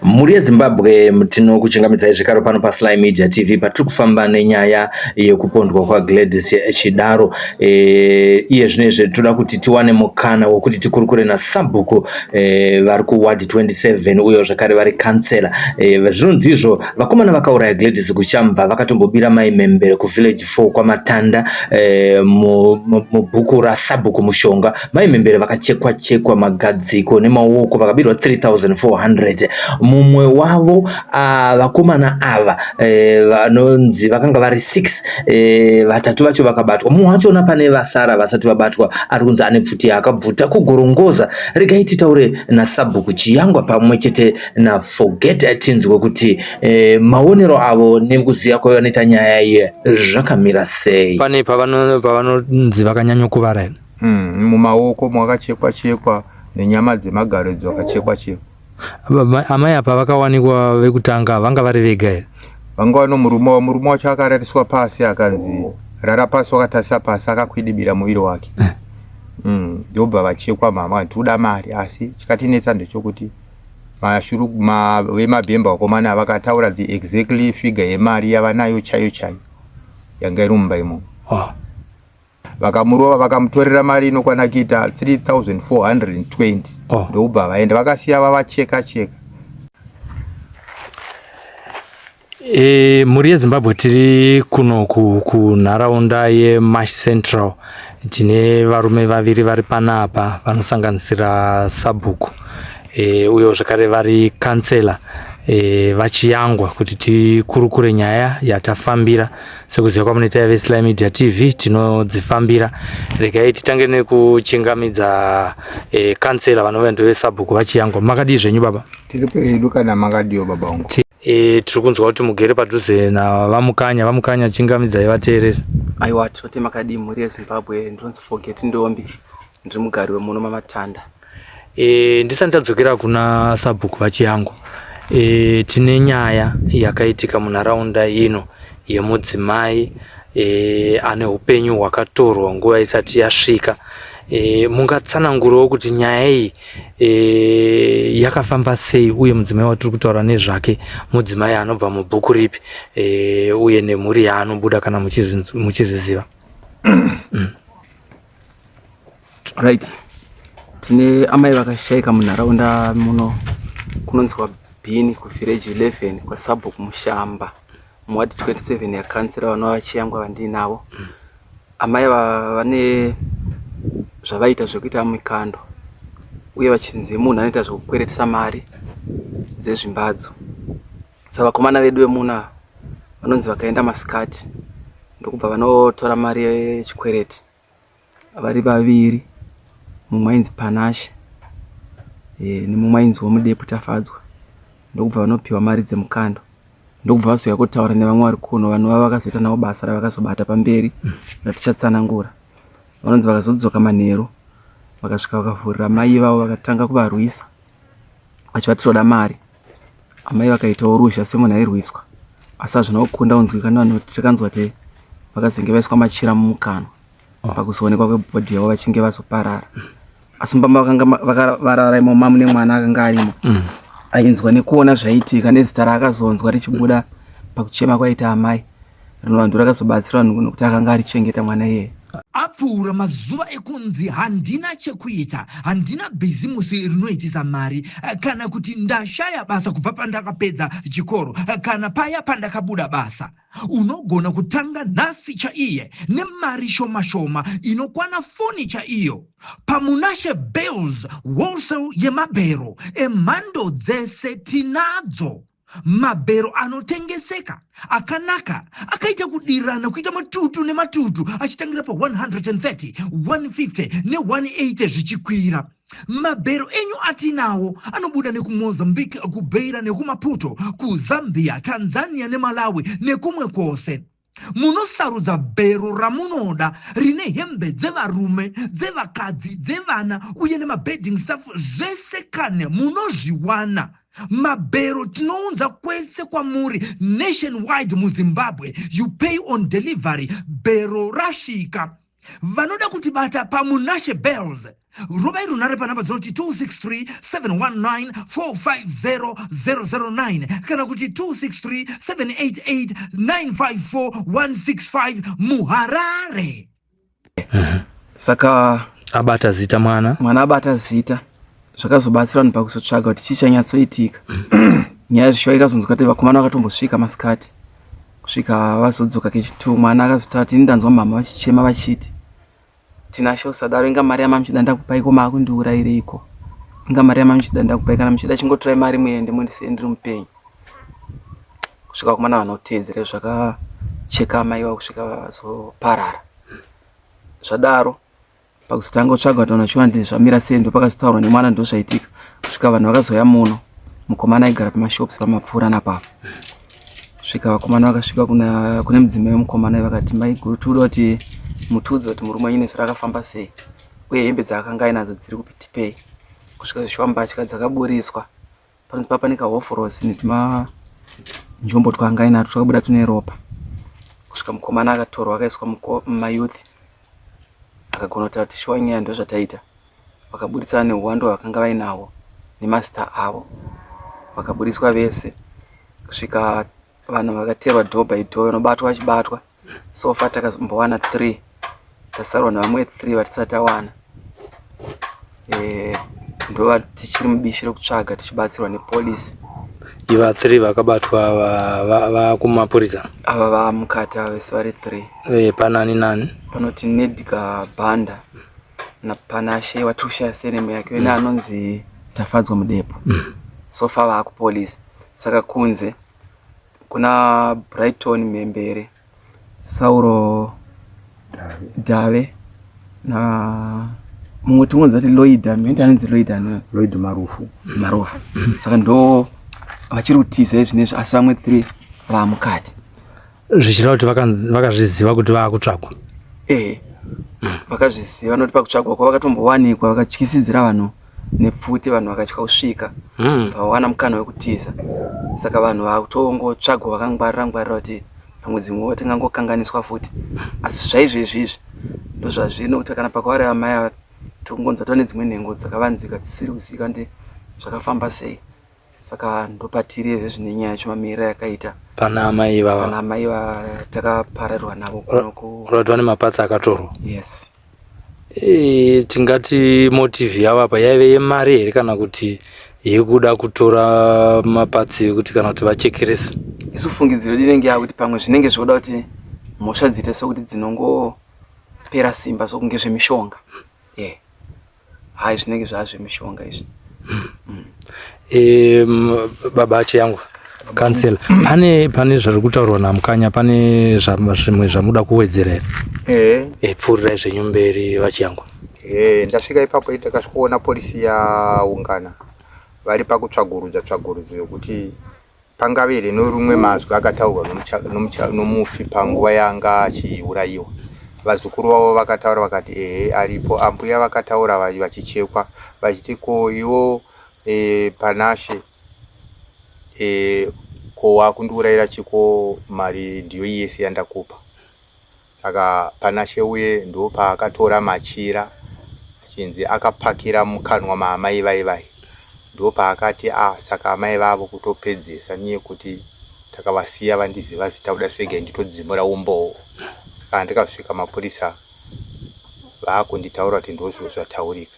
Mhuri yeZimbabwe, tinokuchingamidzai zvekare pano paSly Media TV patiri kufamba nenyaya yekupondwa kwaGladys Chidaro. Iye zvino izvi toda kuti tiwane mukana wekuti tikurukure nasabhuku vari kuward 27 uye zvakare vari kansela. Zvinonzi izvo vakomana vakauraya Gladys Kuchamba vakatombobira Mai Mhembere kuvillage 4 kwaMatanda mubhuku raSabhuku Mushonga. Mai Mhembere vakachekwa chekwa magadziko nemaoko vakabirwa 3400. Mumwe wavo vakomana ava vanonzi vakanga vari 6, vatatu vacho vakabatwa. Mumwe wachona pane vasara vasati vabatwa ari kunzi ane pfuti yaakabvuta kuGorongoza. Regai titaure naSabhuku Chiyangwa pamwe chete naForget tinzwe kuti maonero avo nekuziva kwavanoita nyaya iyi zvakamira sei. Pane pavanonzi vakanyanyokuvara here? Mumaoko mwakachekwa chekwa nenyama dzemagaro idzo vakachekwa chekwa. Amai apa vakawanikwa vekutanga vanga vari vega here? Vanga vano murume wavo. Murume wacho akarariswa pasi akanzi rara pasi wakatarisa pasi akakwidibira muviri wake. Ndobva vachekwa mama tikuda mari, asi chikatinetsa ndechokuti mashuru vemabhemba vakomana vakataura the exactly figure yemari yavanayo chaiyo chaiyo yanga iri mumba imomo. Vakamurova vakamutorera mari inokwana kuita 3420. Ndobva vaenda vakasiya vavacheka cheka. Mhuri yeZimbabwe, tiri kunoku kunharaunda yeMash Central. Tine varume vaviri vari panapa vanosanganisira sabhuku uye zvakare vari kansela vaChiyangwa kuti tikurukure nyaya yatafambira. Sekuziva kwamunoita veSly Media TV, tinodzifambira. Regai titange nekuchingamidza kansela vanova ndevesabhuku vaChiyangwa. Makadii zvenyu, baba? Tiri pedu, kana makadiwo, baba vangu? Tiri kunzwa kuti mugere padhuze navaMukanya. VaMukanya, chingamidzai vateereri. Aiwa, tinoti makadii mhuri yeZimbabwe? Ndinonzi Forget Ndombi, ndiri mugari wemuno maMatanda. Ndisati ndadzokera kuna sabhuku vaChiyangwa, tine nyaya yakaitika munharaunda ino yemudzimai ane upenyu hwakatorwa nguva isati yasvika. Mungatsanangurawo kuti nyaya iyi yakafamba sei, uye mudzimai watiri kutaura nezvake mudzimai anobva mubhuku ripi, uye nemhuri yaanobuda, kana muchizviziva? Right, tine amai vakashayika munharaunda muno kunonzwa Bhini, kuvillage 11 kwasabhuku Mushamba, muward 27 yakansela vanova vaChiyangwa vandiinavo. Amai vane zvavaita zvekuita mikando uye vachinzi munhu anoita zvekukweretesa mari dzezvimbadzo. Saka vakomana vedu vemuna vanonzi vakaenda masikati ndokubva vanotora mari yechikwereti vari vaviri. Mumwe ainzi Panashe nemumwe ainziwo Mudepu Tafadzwa, ndokubva vanopiwa mari dzemukando, ndokubva vazouya kutaura nevamwe vari kuno vanova vakazoita navo basa ravakazobata pamberi ratichatsanangura. Vanonzi vakazodzoka manheru, vakasvika vakavhurira mai vavo, vakatanga kuvarwisa vachivati toda mari. Amai vakaitawo ruzha semunhu airwiswa, asi hazvina kukunda kunzwika nevanhu. Takanzwa kuti vakazenge vaiswa machira mumukanwa pakuzoonekwa kwebhodhi yavo vachinge vazoparara, asi mumba vakanga varara imomo mune mwana akanga arimo ainzwa nekuona zvaiitika nezita raakazonzwa richibuda pakuchema kwaita amai, rinova ndo rakazobatsira vanhu nokuti akanga arichengeta mwana iyeye. Apfuura mazuva ekunzi handina chekuita, handina bhizimusi rinoitisa mari, kana kuti ndashaya basa kubva pandakapedza chikoro, kana paya pandakabuda basa. Unogona kutanga nhasi chaiye nemari shoma shoma inokwana foni chaiyo. PaMunashe Bales Wholesale yemabhero emhando dzese tinadzo. Mabhero anotengeseka akanaka akaita kudirana kuita matutu nematutu achitangira pa130, 150 ne180 zvichikwira. Mabhero enyu atinawo anobuda nekuMozambique, kuBeira nekuMaputo, kuZambia, Tanzania neMalawi nekumwe kwose. Munosarudza bhero ramunoda rine hembe dzevarume, dzevakadzi, dzevana uye nemabedding stuff, zvese kane munozviwana. Mabhero tinounza kwese kwamuri nationwide muZimbabwe. You pay on delivery, bhero rasvika. Vanoda kutibata paMunashe Bells, rovai runhare panhamba dzinoti 263 719 450 009 kana kuti 263 788 954 165 muHarare. Saka abata zita mwana. Mwana abata zita, zvakazobatsira vanhu pakuzotsvaga kuti chii chanyatsoitika. Nyaya zvishuwa ikazonzwa kuti vakomana vakatombosvika masikati, kusvika vazodzoka kechitu. Mwana akazotaura kuti ini ndanzwa mama vachichema vachiti, "Tinashe, usadaro, inga mari yamamuchida ndakupaiko, maakundiurayireiko? Inga mari yamamuchida ndakupai, kana muchida chingotorai mari muende, mundisiye ndiri mupenyu." Kusvika vakomana vanoteedzera zvakacheka amai vavo kusvika vazoparara. Zvadaro, pakuzotanga kutsvaga kuti vanhu vachiwana zvamira sei, ndo pakazotaurwa nemwana ndo zvaitika, kusvika vanhu vakazoya muno. Mukomana aigara pamashops pamapfuura napapa. Svika vakomana vakasvika kune mudzimai wemukomana, vakati, "Maiguru, tikuda kuti mutiudze kuti murume wenyu nesoro akafamba sei, uye hembe dzaakanga ainadzo dziri kupi, tipei." Kusvika zvishuwa mbatya dzakaburiswa, panonzi papa nekahovhorosi netuma njombo twaanga ainato twakabuda tune ropa. Kusvika mukomana akatorwa, akaiswa mumayouth, akagona kutaura kuti shuwa nyaya ndozvataita. Vakaburitsana neuwandu hwavakanga vainahwo nemazita avo, vakaburitswa vese, kusvika vanhu vakateerwa door by door, vanobatwa vachibatwa. So far takazombowana 3, tasarwa nevamwe 3 vatisati tawana. Ndova tichiri mubishi rekutsvaga tichibatsirwa nepolisi. Iva 3 vakabatwa vakumapurisa? Ava vamukati, ava vese vari 3. Panani nani? Panoti Nedgar Banda naPanashe watushaya surname yake ene anonzi Tafadzwa Mudepo. So far vaakupolisi. Saka kunze kuna Brighton Mhembere, Sauro Dave na mumwe tingonzi kuti Lloyd amende anonzi Lloyd ano. Lloyd Marufu. Marufu. Saka ndo vachiri kutiza izvinezvi, asi vamwe 3 vaamukati. Zvichireva kuti vakazviziva kuti vaakutsvagwa? Ehe, vakazviziva, noti pakutsvagwa kwa vakatombowanikwa vakatyisidzira vanhu nepfuti, vanhu vakatya kusvika, vawana mukana wekutiza. Saka vanhu vakutongotsvagwa vakangwarira ngwarira kuti pamwe dzimwewo tingangokanganiswa futi. Asi zvaizvezvi izvi ndozvazvino kuti kana pakauraya amai ava, tikungonzwa tane dzimwe nhengo dzakavanzika dzisiri kuzivikanwa kuti zvakafamba sei. Saka ndopatiri izvezvi nenyaya yacho mamiriro yakaita. Pana amai ivava? Pana amai vatakapararwa navo kuno ku Kurati vane mapatsi akatorwa? Yes. Tingati motive yavo apa yaive yemari here, kana kuti yekuda kutora mapatsi ekuti kana kuti vachekerese? Isu fungidziro yedu inenge yakuti pamwe zvinenge zvoda kuti mhosva dziite sekuti dzinongopera simba, sokunge zvemishonga. Yeah, hai, zvinenge zvaa zvemishonga izvi. Baba Achiyangwa, council, pane zviri kutaurwa naMukanya, pane zvimwe zvamuda kuwedzera here? Ehe. Pfuurirai zvenyu mberi, vaChiyangwa. Ndasvika ipapo, takasvikoona polisi yaungana, vari pakutsvagurudza tsvagurudzo yokuti pangave here norumwe mazwi akataurwa nomufi panguva yanga achiurayiwa. Vazukuru vavo vakataura vakati ehe, aripo. Ambuya vakataura vachichekwa vachiti, "Ko iwo Panashe, ko wakundiurayira chiko? Mari ndiyo yese yandakupa." Saka Panashe uye ndopaakatora machira achinzi akapakira mukanwa maamai vai vai, ndopaakati a saka amai vavo kutopedzesa neyekuti takavasiya vandiziva zita kuda sega, nditodzimura umbowo. Saka ndikasvika mapurisa vaakunditaura kuti ndozvo zvataurika.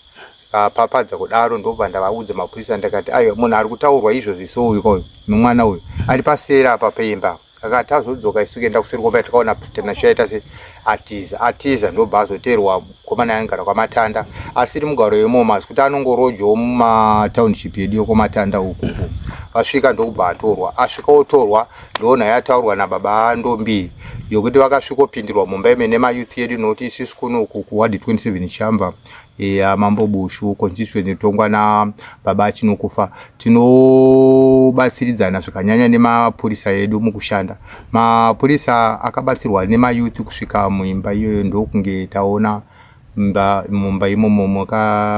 Saka papadza kudaro, ndobva ndavaudza mapurisa, ndakati, "Aiwa, munhu ari kutaurwa izvozvi souyu kauyu nomwana uyu ari pasera apa peimba." Saka tazodzoka isu kuenda kuseri kwomba, tikaona Tinashe aita se atiza atiza, ndobva azoteerwa mukomana aigara kwaMatanda, asiri mugaro yemomo, asi kuti anongorojawo mumatownship yedu yekwaMatanda ukuku. Vasvika ndokubva atorwa, asvika otorwa, ndoona yataurwa nababa Ndombi yokuti vakasvikopindirwa mumba ime nemayouth yedu, nokuti isusu kuno uku kuward 27 Chamba yaMambo Bushu constituency tongwa nababa Chinokufa, tinobatsiridzana zvikanyanya nemapurisa edu mukushanda. Mapurisa akabatsirwa nemayouth kusvika muimba iyoyo, ndokunge taona mumba imomo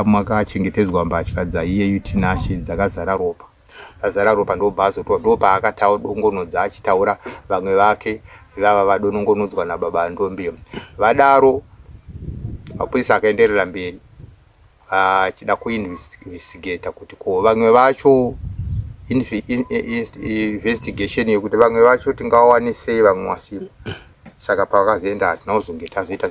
mwakachengetedzwa mbatya dzaiyeyu Tinashe dzakazara ropa, azara ropa. Ndobva azotorwa, ndopaakadongonodza achitaura vamwe vake ivava vadonongonodzwa nababa Ndombi. Vadaro. Mapurisa akaenderera mberi achida kuinvestigata kuti ko vamwe vacho investigation yekuti vamwe vacho tingawawane sei vamwe vasipo. Saka pavakazoenda hatina kuzonge tazoita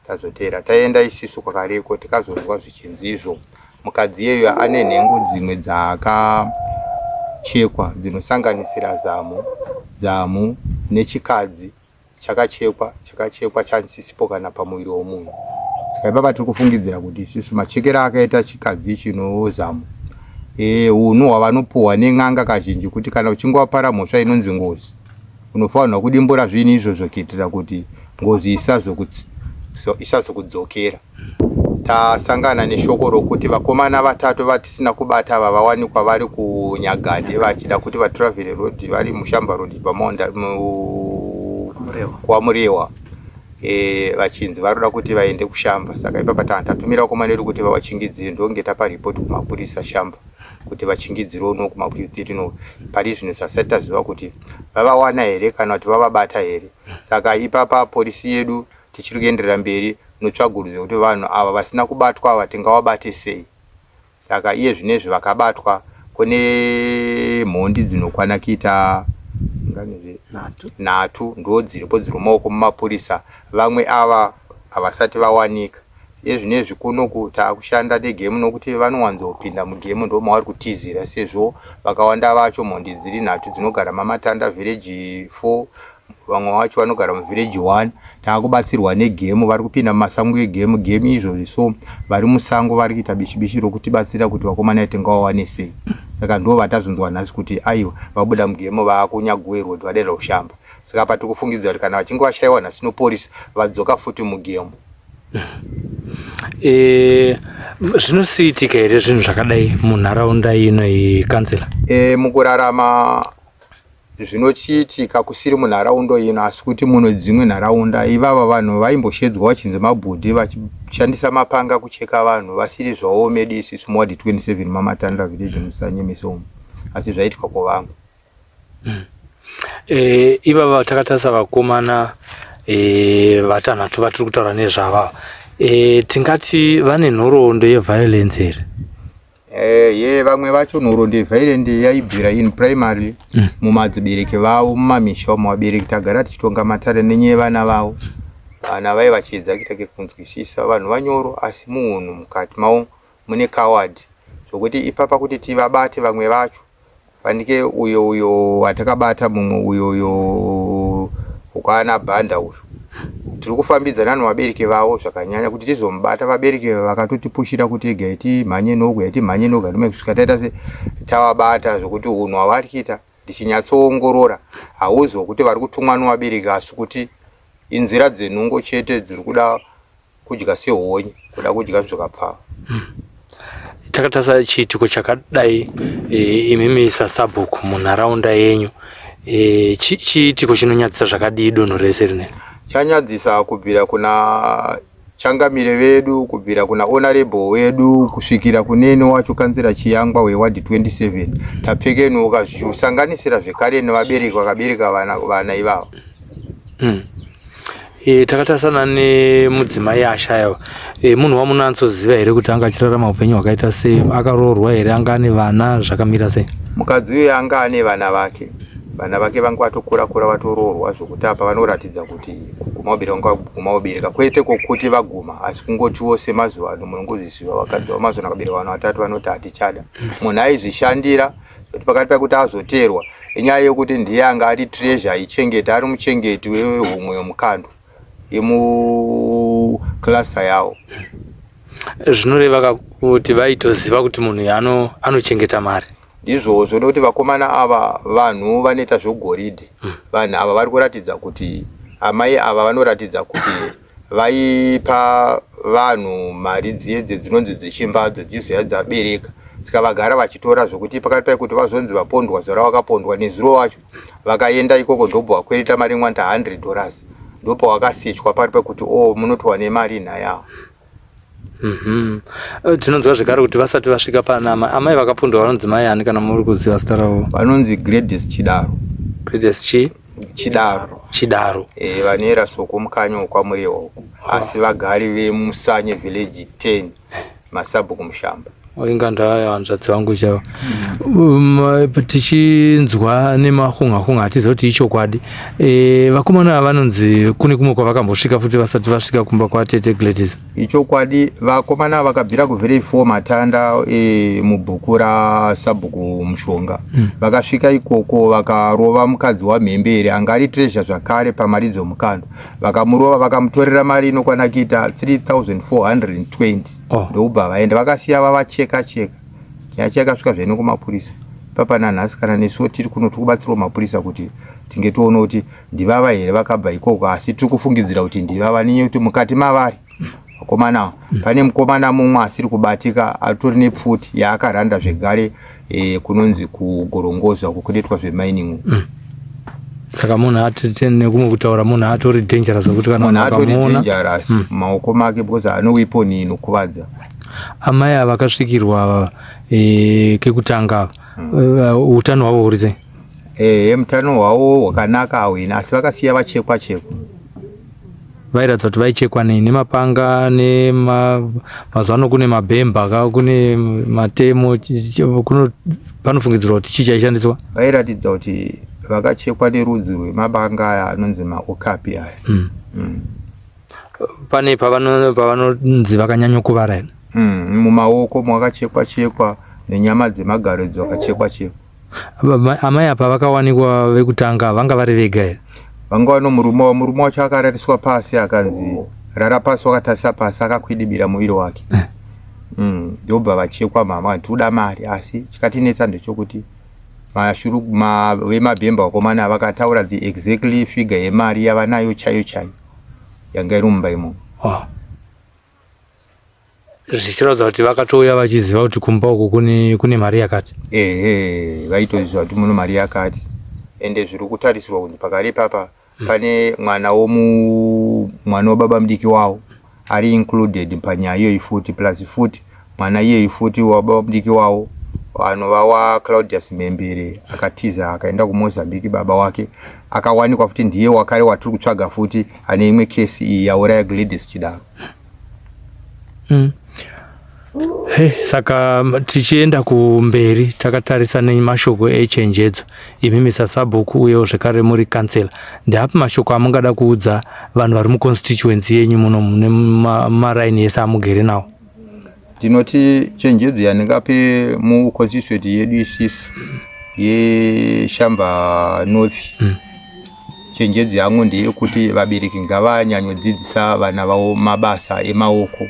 tazoteera taenda isisu kwakareko tikazonzwa zvichinzi izvo mukadzi iyeyo ane nhengo dzimwe dzaakachekwa dzinosanganisira zamu zamu nechikadzi chakachekwa chakachekwa chansisipo kana pamuviri womunhu saka ipapa tiri kufungidzira kuti isisu machekero akaita chikadzi chinozamu e, unhu hwavanopuhwa nen'anga kazhinji kuti kana uchinge wapara mhosva inonzi ngozi unofanirwa kudimbura zvinhu izvozvo kuitira kuti ngozi isazokudzokera Tasangana neshoko rokuti vakomana vatatu vatisina kubata ava vawanikwa vari kuNyagande vachida kuti vatravele road vari muShamba road pamonda kwaMurewa e, vachinzi varoda kuti vaende kuShamba. Saka ipapa tatumira vakomana vedu kuti vavachingidzire, ndonge tapa report kumapurisa Shamba kuti vachingidzirewo no kumapurisa no. Pari zvino tasati taziva kuti vavawana here kana kuti vavabata here. Saka ipapa polisi yedu Tichiri kuenderera mberi notsvagurudzo yekuti vanhu ava vasina kubatwa ava tingavabate sei. Saka iye zvinezvi vakabatwa kune mhondi dzinokwana kuita nhatu ndo dziripo dziri mumaoko mumapurisa. Vamwe ava havasati vawanika. Iye zvinezvi kunoku taakushanda negemu nokuti vanowanzopinda mugemu ndo mavari kutizira sezvo vakawanda vacho mhondi dziri nhatu dzinogara maMatanda village 4 vamwe vacho vanogara muvillage one taakubatsirwa negemu vari kupinda mumasango egemu gemu izvozvi so vari musango vari kuita bishi bishi rokutibatsira kuti vakomana tingawawane sei saka ndo vatazonzwa nhasi kuti aiwa vabuda mugemu vaakunyaguwe road vadaira kushamba saka patiri kufungidzira kuti kana vachinge vashaiwa nhasi noporisi vadzoka futi mugemu E, zvinosiitika here zvinhu zvakadai munharaunda ino iyi kansela? E, mukurarama Zvinochiitika kusiri munharaundo ino asi kuti muno dzimwe nharaunda ivava vanhu vaimboshedzwa vachinzi mabhudhi vachishandisa mapanga kucheka vanhu vasiri zvavo medu isisu muward 27 maMatanda village muSanyemese umu asi zvaitika kuvamwe. E, ivava takatarisa vakomana e, vatanhatu vatiri kutaura nezvava e, tingati vane nhoroondo yeviolence here? Eh, ye vamwe vacho nhoroondo yeviolent yaibvira in primary mm. mumadzibereki vavo mumamisha umo vabereki tagara tichitonga matare nenyaya yevana vavo vana vaye vachiedza kuita kekunzwisisa vanhu vanyoro asi muunhu mukati mavo mune coward zvokuti ipapa kuti tivabate vamwe vacho Fanike uyo uyo watakabata mumwe uyo uyo ukana bhanda uyo tiri kufambidzana nevabereki vavo zvakanyanya kuti tizomubata vabereki vakatotipushira kuti egai timhanye noku yatimhanye noku atimai kusvika taita se tavabata zvokuti unhu hwavari kuita ndichinyatsoongorora hauzi hwokuti vari kutumwa nevabereki asi kuti inzira dzenungo chete dziri kuda kudya sehonye kuda kudya zvakapfava Takatarisa chiitiko chakadai e, imimi sasabhuku munharaunda yenyu e, chiitiko chinonyadzisa zvakadii dunhu rese rineri? Chanyadzisa kubvira kuna changamire vedu kubvira kuna honorable wedu kusvikira kuneni wacho kanzira Chiyangwa weward 27 tapfekenuka zvichisanganisira zvekare nevabereki vakabereka vana, vana ivava mm. E, takatarisana nemudzimai ashaya e, munhu wamunatsoziva here kuti anga achirarama upenyu hwakaita sei akaroorwa here anga ane vana zvakamira sei mukadzi uyu anga ane vana vake vana vake vanga vatokura kura vatoroorwa zvokuti apa vanoratidza kuti kuguma ubereka vanga vaguma ubereka kwete kwokuti vaguma asi kungotiwo semazuva ano munongozviziva vakadzi vamazuva ano akabereka vana vatatu vanoti hatichada munhu aizvishandira Kuti pakati pekuti azoteerwa inyaya yekuti ndiye anga ari treasure aichengeta ari muchengeti wehomwe yomukando yemucluster yawo. Zvinoreva kuti vaitoziva kuti munhu ano anochengeta mari. Ndizvozvo nekuti vakomana ava vanhu vanoita zvegoridhe. Vanhu ava vari kuratidza kuti amai ava vanoratidza kuti vaipa vanhu mari dziye dzinonzi dzechimbadzo dzizoya dzabereka saka vagara vachitora zvokuti pakati pai kuti vazonzi vapondwa zuva ravakapondwa nezuro wacho vakaenda ikoko ndobva vakwereta mari imwanta 100 dollars ndopawakasechwa pari pekuti o oh, munotowa nemari nhaya Mm -hmm. Tinonzwa zvekare kuti vasati vasvika pana amai vakapundwa vanonzi mai ani kana muri kuziva zita ravo? Vanonzi Gladys Chidaro. Gladys chi? Chidaro. Chidaro. E, vanoera Soko Mukanya wokwaMurewa uko, asi vagari veMusanye village 10 masabhuku Mushamba. Inga ndaya hanzvadzi vangu chaivo. Tichinzwa nemahunga-hunga hatiziva kuti ichokwadi. E, vakomana ava vanonzi kune kumwe kwavakambosvika futi vasati vasvika kumba kwatete Gladys. Ichokwadi, vakomana vakabvira kuvillage 4 Matanda e, mubhuku rasabhuku Mushonga. Vakasvika ikoko vakarova mukadzi waMhembere anga ari treasure zvakare pamari dzomukando. Vakamurova vakamutorera mari inokwana kuita 3420. Oh. Ndokubva vaenda vakasiya vavacheka cheka. Nyaya yacho yakasvika zvene kumapurisa. Papa nanhasi kana nesuwo tiri kuno tiri kubatsirwa mapurisa kuti tinge tione kuti ndivava here vakabva ikoko, asi tiri kufungidzira kuti ndivava nenyaya yekuti mukati mavari vakomana ava pane mukomana mumwe asiri kubatika atori nepfuti yaakaranda zvegare e, kunonzi kugorongoza uko kunoitwa zvemining. Saka munhu ati nekumwe kutaura munhu atori dangerous zvekuti kana munhu atori ukamuona dangerous mumaoko make because ane weapon inokuvadza. Amai ava vakasvikirwa e, kekutanga ava, utano hwavo huri sei? Ehe, mutano hwavo hwakanaka hahwina, asi vakasiya vachekwa chekwa. Vairatidza kuti vaichekwa nei? Nemapanga, nema mazuva ano kune mabhemba ka, kune matemo, panofungidzirwa kuti chii chaishandiswa? Vairatidza kuti vakachekwa nerudzi rwemabanga aya anonzi maokapi aya. Pane pavanonzi vakanyanyokuvara here? Mumaoko mwakachekwa chekwa nenyama dzemagaro idzo vakachekwa chekwa. Amai apa vakawanikwa vekutanga vanga vari vega here? Vanga vano murume wavo. Murume wacho akarariswa pasi akanzi rara pasi wakatarisa pasi akakwidibira muviri wake. Ndobva vachekwa mama tikuda mari, asi chikatinetsa ndechekuti mashuru vemabhemba vakomana vakataura the exactly figure yemari yavanayo chaiyo chaiyo yanga iri mumba imomo. Oh. Zvichiratidza kuti vakatouya vachiziva kuti kumba uku kune mari yakati. Ehe, vaitoziva kuti muno mari yakati, ende zviri kutarisirwa kunzi pakare ipapa pane mwana womu mwana wababa mudiki wavo ari included panyaya iyoyi futi, plus futi mwana iyeyu futi wababa mudiki wavo anova waClaudius Mhembere akatiza akaenda kuMozambique, baba wake akawanikwa futi ndiye wakare watiri kutsvaga futi ane imwe kesi iyi yauraya Gladys Chidaro. Hey, saka tichienda kumberi takatarisa nemashoko echenjedzo, imimi sasabhuku uyewo zvekare muri kansela, ndeapi mashoko amungada kuudza vanhu vari muconstituency yenyu muno mune maraini ese amugere nawo? Ndinoti chenjedzo yandingape muconstituency yedu isisu yeShamba North, chenjedzo yangu ndeyekuti vabereki ngavanyanyodzidzisa vana vavo mabasa emaoko,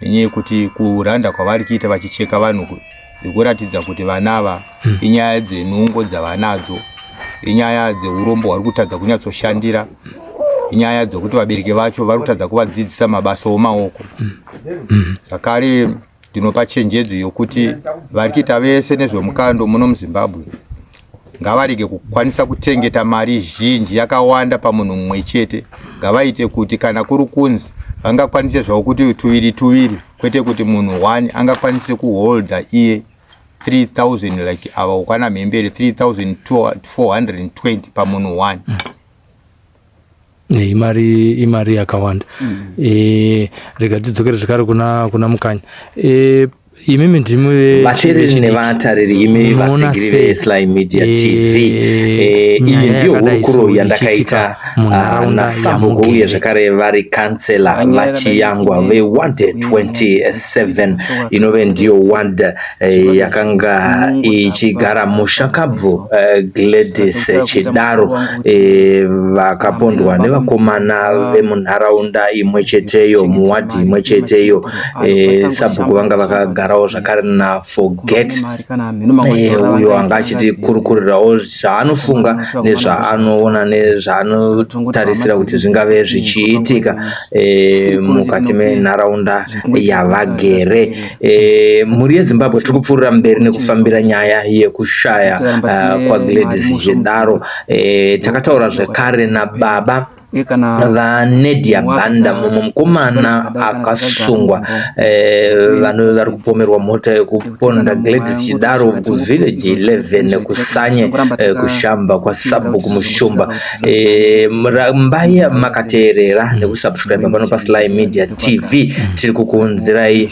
nenyaya yekuti kuranda kwavari kuita vachicheka vanhu dzikuratidza kuti vana ava inyaya dzenungo dzavanadzo, inyaya dzeurombo hwari kutadza kunyatsoshandira, inyaya dzekuti vabereki vacho vari kutadza kuvadzidzisa mabasa omaoko. Zvakare ndinopa chenjedzo yokuti vari kuita vese nezvemukando muno muZimbabwe ngavarege kukwanisa kutengeta mari zhinji yakawanda pamunhu mumwe chete. Ngavaite kuti kana kuri kunzi vangakwanise zvavo kuti tuviri tuviri, kwete kuti munhu one angakwanise kuholda iye 3000 like ava ukwana Mhembere 3420 pamunhu one. Imari yakawanda. Rega tidzokere zvekare kuna Mukanya. Imimi ndimi Vateereri nevatariri, imi Munoona vatsigiri sei, veSly Media TV, iyi nyaya ndiyo yakadai hurukuro so yandakaita ichiitika munharaunda nasabhuku uye yamugere? zvekare vari kansela Nyaya yakadai vaChiyangwa ine veward 27, inove ndiyo ward yakanga ichigara mushakabvu Gladys Chidaro, vakapondwa nevakomana vemunharaunda imwe cheteyo, muwadhi imwe cheteyo. Sabhuku vanga vakagarawo zvakare naForget, uyo anga achitikurukurirawo zvaanofunga nezvaanoona nezvaanotarisira kuti zvingave zvichiitika mukati menharaunda yavagere. Mhuri yeZimbabwe, tiri kupfuurira mberi nekufambira nyaya yekushaya kwaGladys Chidaro. Takataura zvekare nababa Uye kana VaNedia Banda, mumwe mukomana akasungwa, vanove vari kupomerwa mhosva yekuponda Gladys Chidaro kuVillage 11 kuSanye, kuShamba kwaSabhuku Mushumba. Rambai makateerera nekusubscribe pano paSly Media TV. Tiri kukuunzirai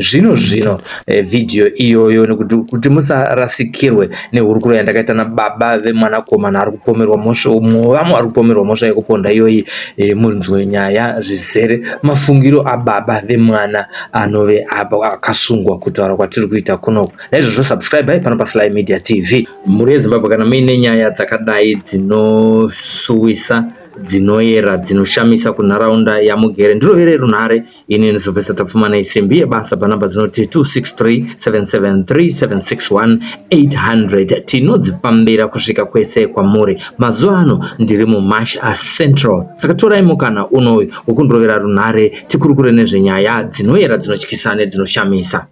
zvino zvino vhidhiyo iyoyo nekuti kuti musarasikirwe nehurukuro yandakaita nababa vemwanakomana ari kupomerwa mhosva, umwe wevamwe ari kupomerwa mhosva yekuponda iyoyi. Munzwe nyaya zvizere, mafungiro ababa vemwana anove apa akasungwa kutaura kwatiri kuita kunoku. Naizvozvo subscribe pano paSly Media TV. Mhuri yeZimbabwe, kana muine nyaya dzakadai dzinosuwisa, dzinoyera, dzinoshamisa kunharaunda yamugere, ndirovere runhare. Inini Sylvester Tapfumanei, simbi yebasa, panhamba dzinoti 263 773 761 800. Tinodzifambira kusvika kwese kwamuri. Mazuva ano ndiri muMash Central, saka torai mukana unoyu wekundirovera runhare tikurukure nezvenyaya dzinoyera, dzinotyisa nedzinoshamisa.